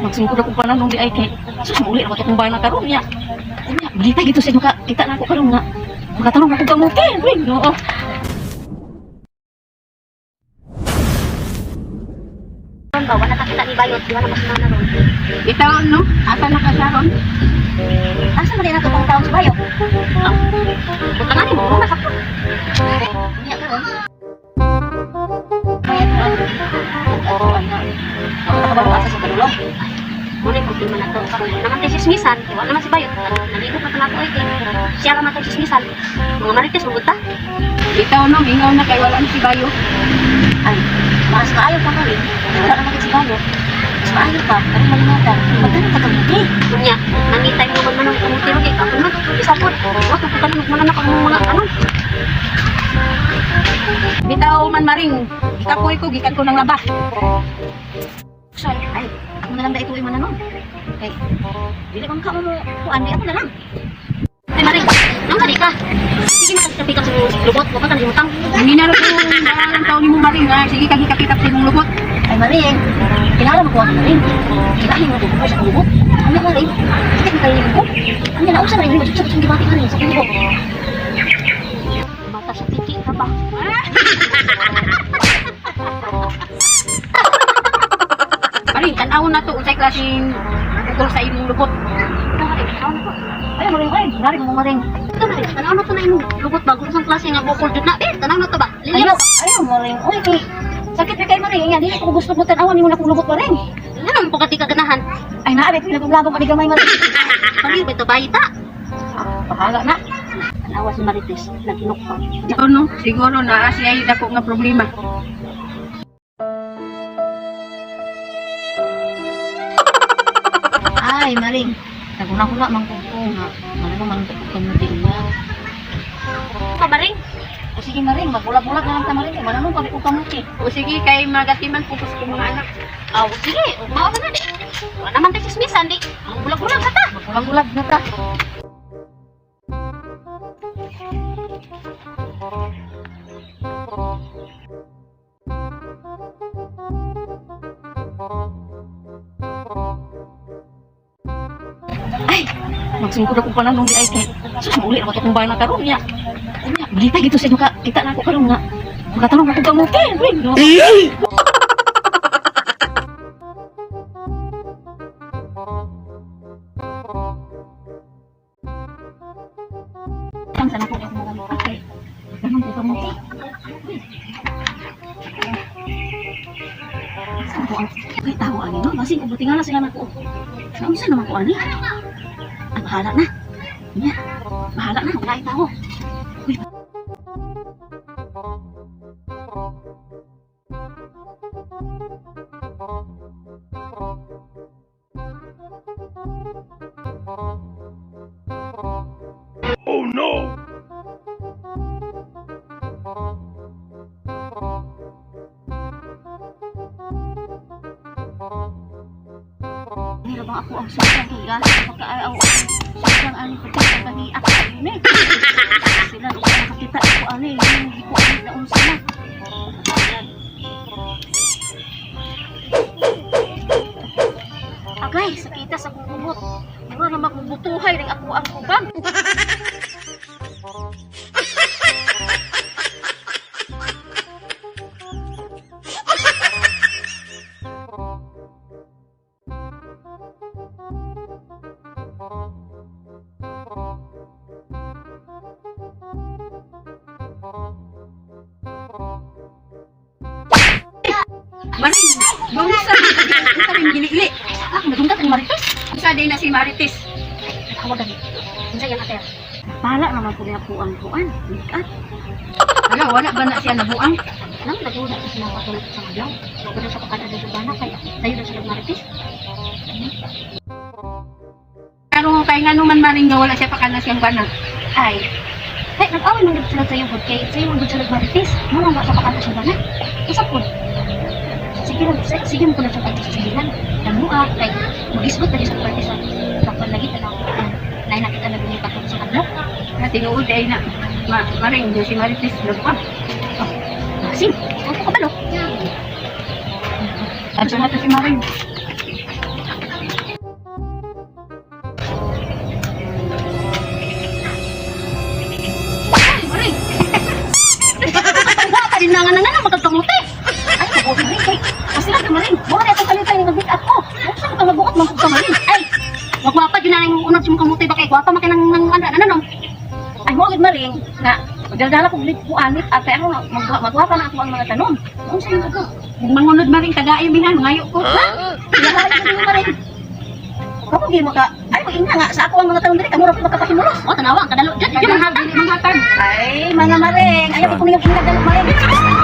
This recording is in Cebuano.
Magsungkod akong pananong di ay kay sus, mauli na akong bana karon niya. Unya, malipay gito sa maka kita na ako karon nga. Makatanong ako kamuti. Uy, oo. Ron ba, wala ka kita ni Bayot, di wala mas na ron. Bitaw no, asa na ka siya ron? Asa man din ato pang taon si Bayot? Oh. Butangan mo, wala ka po. Unya ka ron. Bayad ron. Nag-atuan na. Wala ka ba asa sa kalulong? Muna yung problema na to. Naman tayo sismisan, kay wala naman si Bayot. Naligo pa na ako ay kay siya ra man tong sismisan. Mga marites mo ta. Bitaw no, mingaw na kay wala na si Bayo. Ay, mas maayo pa kami. Wala naman si Bayot. Mas maayo pa, karon malimata. Magtanong ka kamuti. Unya, nangitay mo man manong kamuti ro kay ako man. Isa po. Wa ko tanong man anak ang mga ano. Bitaw man maring, gikapoy ko gikan ko ng laba. Sorry, ay, ako na lang da ito mananong. Kay, dili man ka mo kuan, di ako na lang. Ay maring, nang kadi ka. Sige makakapikap sa imong lubot, wa pa ka nahimutang. Hindi na rin ang taon ni mo maring, ah. Sige ka gikapikap sa imong lubot. Ay, Maring, kilala mo ko ako, Maring. Kilala mo ko sa lubot. Ano, Maring? Sakit na kayo ko. Ano na, usa, Maring, magsugsa sa gibati ka rin sa lubot. Bata sa tiki ka ba? Maring, tan-awon na to unsay klaseng ukol sa imong lubot. Ito maring, tanaw na to. Ay, Maring, ay, grabe mo, Maring. Ito maring, tanaw na to na imong lubot ba? Kung isang klase nga bukol jud na. Eh, tanaw na to ba? Ayaw, Liliw. ayaw, Maring. Uy, kay, sakit na kay Maring. Nga, dili ko gusto mo tan-awan mo na akong lubot, Maring. Nga naman po ka di ka ganahan. Ay, naabi, pinagulagong ani gamay, Maring. Paliw ba ito bayita? Bahala na. Tanawa si Marites, naginukpa. Siguro no, siguro na siya ay dako nga problema. Ay, Maring. Naguna-huna man ko ko nga. Maring, man ko kamuti niya. Pa maring, O sige, Maring, magbulag-bulag na lang ta, Maring. Kay mananong kami ko kamuti. O sige kay magatiman pupus ko mga anak. aw sige, mao na di. Wala naman tayo sismisan di. Ang bulag-bulag ka ta. Magbulag-bulag na ta. Ay, magsungkod akong pananong di ay kay sus, mauli na akong bana karon niya. Unya, malipay gito sa maka kita na ako karon nga. Makatanong ako kamuti. Uy, no. Tang sana ko ako mga okay. Tanong ko kamuti. Uy. Saan ko ang kay tao ani no? Basing ubuti nga na sila nako. Sa unsa naman ko ani? Ay, bahala na. Nya, bahala na, wala ay tao. Uy. Oh no! Mira bang ako ang sobrang higa? Pagka-araw ang sobrang ano pagkakahiak sa yun eh. Sila ko nakakita ako ano eh. Hindi ko ano na unsa na. Agay, sakita sa kong kumot. Mura na magbubutuhay rin ako ang kubang. Maring, bangsa unsa rin gilili. Ah, madunggat ang Marites. Unsa day na si Marites? Tawag gani. Unsa yang ate? Bahala naman po niya po ang kuan. Bigat. Ala, wala ba na siya nabuang? Nang naguna sa mga katulad sa adlaw. Wala na sa pagkada sa bana kay sayo na sila Marites. Pero kay ngano man maring nga wala siya pakana siyang bana. Ay. Kay nag-away man gud sila sa iyo kay sayo man gud sila Marites. Mo nga sa pagkada sa bana. Isa po. Sige lang, sige mo ko na sa pagkada sa sigilan. Nagmuha kay magisgot na sa parte sa kapal lagi tanaw. Nay nakita na gini patong sa adlaw. Na tinuod ay na ma, maring nga si Marites nabuang. Maxim, ako kabalo. Adto na to si Maring. maring nga magdala ko lit kuan lit at ako magwa pa na ako ang mga tanom. Unsa yung ako? Kung mangunod maring tagaay bihan, mangayo ko. Ilahay ko mo maring. Kamo gi maka ay mo nga sa ako ang mga tanom diri kamo ra pud makapahimulos. Oh, tanawa ang kadalo dyan. Di man dili man hatag. Ay, mga maring, ayaw ko niyong ingag dalo maring.